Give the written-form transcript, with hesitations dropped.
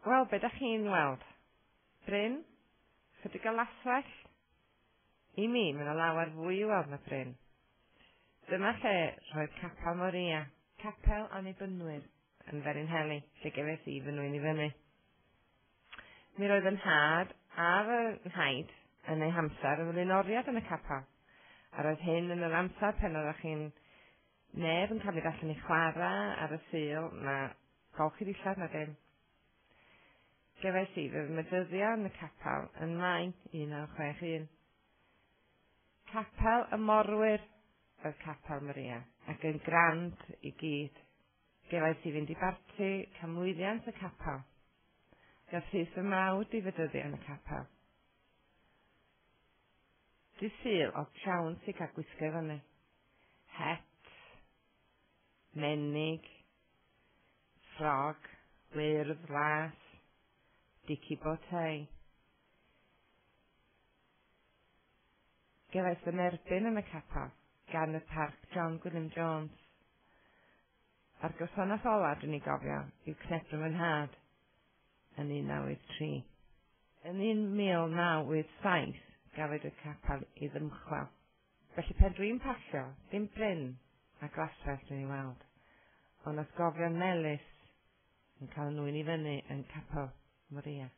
Wel, be da chi'n weld? Bryn? Chydig o laswellt? I mi, mae yna lawer fwy i weld na bryn. Dyma lle roedd Capel Moria, capel Annibynwyr, yn Felinheli, lle gefais i fy nwyn i fyny. Mi roedd fy nhad a fy nhaid yn eu hamser yn flaenoriad yn y capel, a roedd hyn yn yr amser pan oeddech chi'n neb yn cael mynd allan i chwarae ar y Sul, na golchi dillad na dim. Gefais i fy medyddio yn y capel yn Mai 1961. Capel y Morwyr oedd Capel Maria, ac yn grand i gyd. Gefais i fynd i barti canmlwyddiant y capel. Gath Rhys fy mrawd i fedyddio yn y capel. Dydd Sul oedd siawns i gael gwisgo i fyny. Het, menig, ffrog, wyrdd, las, dici botei. Gefais fy nerbyn yn y capel gan y Parc John Gwilym Jones. A'r gwasanaeth ola dwi'n ei gofio yw cnebro fy nhad yn 1983. Yn 1987 gafwyd y capel i ddymchwel. Felly pan dwi'n pasio, dim bryn a glaswellt dwi'n ei weld, ond atgofion melys yn cael y nwyn i fyny yn Capel Moria.